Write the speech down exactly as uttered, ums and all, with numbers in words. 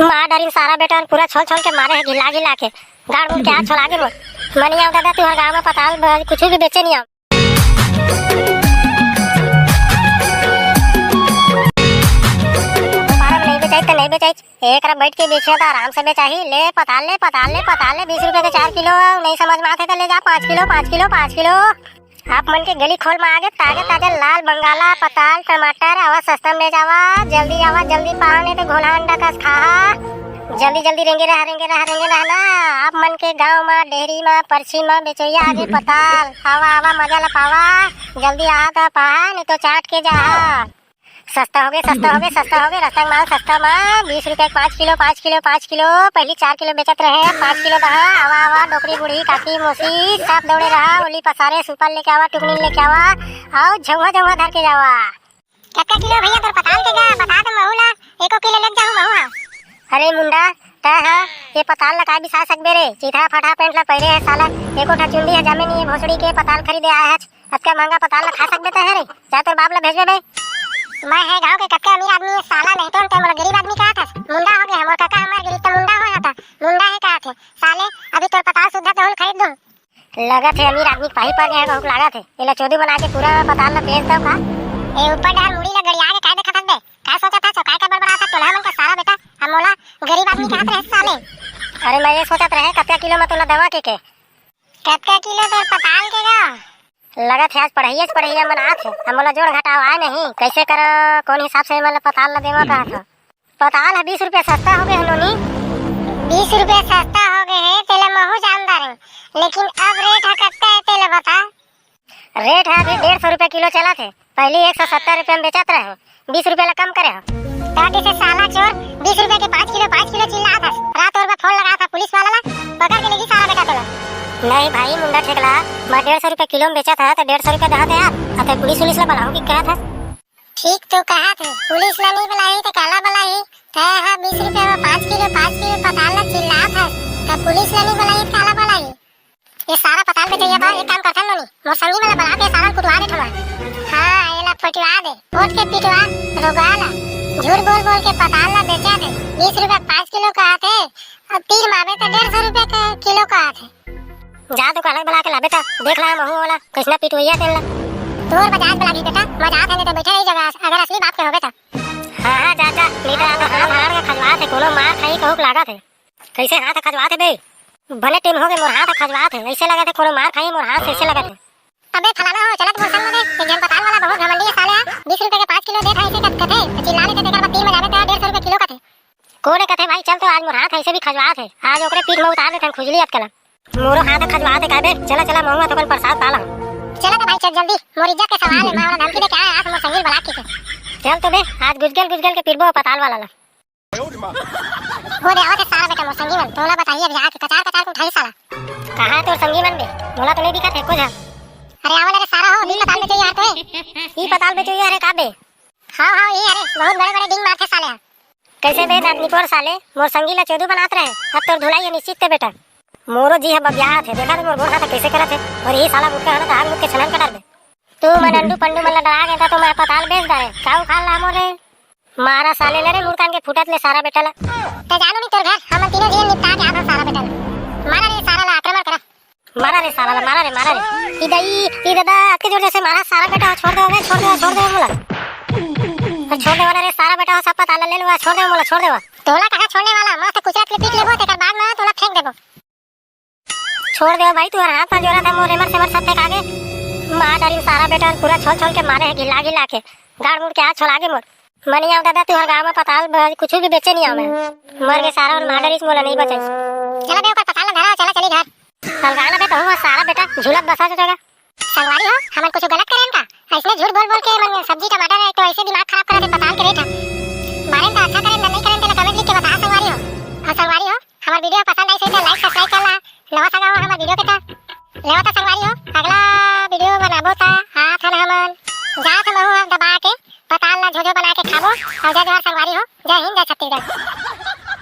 मार डारिन सारा बेटा, पूरा छोल छोल के मारे हे, घिला घिला के। गाड़ मुड़ के हाथ छोला गे मोर। मनी आव दादा, तुहर गाँव में पताल ब-, कुछु भी बेचे नहीं आव। फार्म नहीं बेचाई त नहीं बेचाई, एक रा बैठ के बेचे त आराम से बेचाही। ले पताल ले, पताल ले, पताल ले, बीस रुपया के चार किलो। नहीं समझ में आथे त ले जा पाँच किलो, पाँच किलो, पाँच किलो। आप मन के गली खोल में आगे ताजा ताजा लाल बंगाला, पताल, टमाटर, आवा सस्ता में ले जावा, जल्दी आवा, जल्दी पावा, नहीं तो घोला अंडा कस खाहा। जल्दी जल्दी रेंगे रहा, रेंगे रहा, रेंगे रहा ना। आप मन के गांव में, डेहरी में, परछी में बेचोइया आगे पताल, आवा आवा मजा ला पावा, जल्दी आहा त पाहा, नहीं तो चाट के जाहा। सस्ता होगे, सस्ता होगे, सस्ता होगे। रास्ता के माल सस्ता मा, बीस रुपया के पाँच किलो, पाँच किलो, पाँच किलो। पहली चार किलो बेचत रहे, पाँच किलो दहा। आवा, आवा, डोकरी बूढ़ी, काकी, मौसी, सब दौड़े रहा। ओली पसारे, सुपर लेके आवा, टुकनी लेके आवा, अउ झउहा, झउहा धर के जावा। कतका किलो भैया तोर पताल के गा? बता दे महू ला, एको किलो लेके जाहूं महू हा। अरे मुंडा, तै हा ये पताल ला काय बिसा सकबे रे? चिथरा फटा पेंट ला पहिरे हे साला, एको ठा चुंदी हे जामे नहीं, ये भोसड़ी के पताल खरीदे आए हच। अतका महंगा पताल ला खा सकबे तैं रे? जा तोर बाप ला भेजबे बे। मैं हे गांव के कतका अमीर आदमी हे साला, नहीं तो तैं मोला गरीब आदमी कहत हस। मुंडा होगे हे मोर कका, हमर गरीब त मुंडा होय हता, मुंडा हे कहत हे। साले, अभी तोर पताल सुद्धा तहूं ल खरीद दूं। लगत हे अमीर आदमी के पाही पड़ गए हे, कहूं के लागत हे। एला चोदू बना के पूरा पताल ला बेच दव का? ए ऊपर डाल मुड़ी ला गड़िया के काय देखत हस बे? काय सोचत हस? काय काय बड़बड़ात हस टोलहा मन के सारा बेटा? अब मोला गरीब आदमी कहत रहे साले। अरे मैं ये सोचत रहे कतका किलो में तोला देवा के के। कतका किलो तोर पताल के गा? लगत हे आज पढ़इया से पढ़इया मन आत हे, अब मोला जोड़ घटाव आय नहीं, कैसे कर, कौन हिसाब से मन ला पताल ला देवा कहत हो? पताल ह बीस रुपया सस्ता होगे हे नोनी। बीस रुपया सस्ता होगे हे, तेला महू जानदार हूं, लेकिन अब रेट ह कतका हे तेला बता। रेट ह अभी डेढ़ सौ रुपया किलो चलत हे, पहली एक सौ सत्तर रुपया में बेचत रहे, बीस रुपया ला कम करे हो। तो जैसे साला चोर बीस रुपया के पाँच किलो, पाँच किलो चिल्लात हस। रात और में फोन लगात हस पुलिस वाला ला, पकड़ के लेगी साला बेटा तोला। नहीं भाई मुंडा ठेकला, मैं डेढ़ सौ रुपया किलो में बेचत हस, तो डेढ़ सौ रुपया देहत हस यार, अब तैं पुलिस उलिस ला बुलाहूं कि कहत हस? ठीक तो कहत हस, पुलिस ला नहीं बुलाही तो काला बुलाही? तैं हा बीस रुपया में पाँच किलो, पाँच किलो पताल ला चिल्लात हस, तो पुलिस ला नहीं बुलाही तो काला बुलाही? ये सारा पताल बेचइया बा, एक काम करथन नोनी, मोर संगी मन ला बला के सारा ल कुटवा देथन। हाँ, एला पटवा दे, पोट के पिटवा, रोगा ला। झूठ बोल बोल के पताल ला बेचा दे, बीस रुपया पाँच किलो कहत हे, अब तीर मारबे त डेढ़ सौ रुपया के किलो कहत हे। जा दुकान बला के लाबे त देख ला महू ओला, कइसना पिटवइया तेन ला। तोर बजाज बला भी बेटा, मजा आत हे नहीं तो बैठे रही जगह, अगर असली बात के होबे त। हाँ, हाँ, जा, जा, नहीं तो आप हाथ मार के खजवात हे, कोनो मार खाही कहूक लागत हे। कइसे हाथ खजवात हे बे? बने टेम होगे मोर हाथ खजवात हे, अइसे लगत हे कोनो मार खाही मोर हाथ से, अइसे लगत हे। अबे फलाना हो, चलत मोर संग में बे, एक झन पताल वाला बहुत घमंडी हे साले हा, बीस रुपया के पाँच किलो देत हे अइसे कथे, चिल्ला लेथे तेकर बाद तीर में जाबे त डेढ़ सौ रुपया किलो कथे। कोन हे कथे भाई, चल तो आज मोर हाथ अइसे भी खजवात हे, आज ओकरे पीठ में उतार देथन खुजली अतका ला। मोरो हाथ खजवात हे का बे, चला चला महू हा थोकन प्रसाद पा ला। चला तो भाई चल जल्दी, मोर इज्जत के सवाल हे, मैं ओला धमकी दे के आया, आज मोर संगी ल बला के। चल तो बे, आज गुजगेल गुजगेल के पीटबो पताल वाला ला। हो दे, आवत हे सारा बेटा मोर संगी मन, तोला बताही अभी आके कचार कचार के उठाही साला। कहाँ हे तोर संगी मन बे? मोला तो नहीं दिखत हे एको झन। अरे आवा ना रे सारा हो, अभी पताल बेचोइया हरे तोहे। ई पताल बेचोइया हरे का बे? हाँ, हाँ, ई हरे, बहुत बड़े बड़े डींग मारथे साले हा। कइसे बे नातनी कोर साले, मोर संगी ला चोदू बनात रहे, अब तोर धुलाई हे निश्चित ते बेटा। मोरो जी ह बबियात हे, देखा तो मोर गोड़ हाथ कइसे करत हे, और यही साला मुटका हला तो हाथ मुट के छनन कटर दे। तू मन अंडू पंडू मन ला डरा गे त तो मैं पताल बेच डारे, का उखाड़ ला मोरे? मारा साले ले रे मुड़कान के फुटत ले सारा बेटा ला। ते जानो नहीं तोर घर, हमन तीनों झन निपटा के आथन सारा बेटा ला। मारा रे सारा ला, आक्रमण करा। मारा रे सारा ला, मारा रे, मारा रे। ई दई, ई दादा, अतके जोर जैसे मारा सारा बेटा, छोड़ दे बे, छोड़ दे, छोड़ दे मोला। छोड़ दे वाला रे सारा बेटा, सब पताल ले लो, छोड़ दे मोला, छोड़ दे। तोला कहाँ छोड़ने वाला, मस्त कुचरत ले पीट लेबो, तेकर बाद में तोला फेंक देबो। छोड़ दे भाई, तुहर हाथ मा जोरत हे, मोर एमर सेमर सब फेंका गे। मार डारिन सारा बेटा, पूरा छोल छोल के मारे हे, घिला घिला के। गाड़ मुड़ के हाथ छोला गे मोर। मनी आव दादा, तुहर गाँव मा पताल ब-, कुछु भी बेचे नहीं आव मैं। मर गे सारा और मार डारिस मोला नहीं बचाइस। चला बे, ओकर पताल ला धरा, चला चली घर। अलगा ना बे, तहूँ सारा बेटा, झूलत बसा जो जगह। संगवारी हो, हमन कुछु गलत करेन का? अइसने झूठ बोल बोल के मन सब्जी टमाटर एक तो अइसे दिमाग खराब करत हे पताल के रेट ह। मारेन त अच्छा करेन, नहीं करेन तेला comment लिख के बता संगवारी हो। अउ संगवारी हो, हमर video पसंद आइस हे त like subscribe कर ला। नवा संगवारी हो हमर video के त। लेवा त संगवारी हो, अगला video बनाबो त आथन हमन। जात महू ह दबा के पताल ला झोझो बना के खाबो। अउ जय जोहार संगवारी हो, जय हिंद, जय छत्तीसगढ़।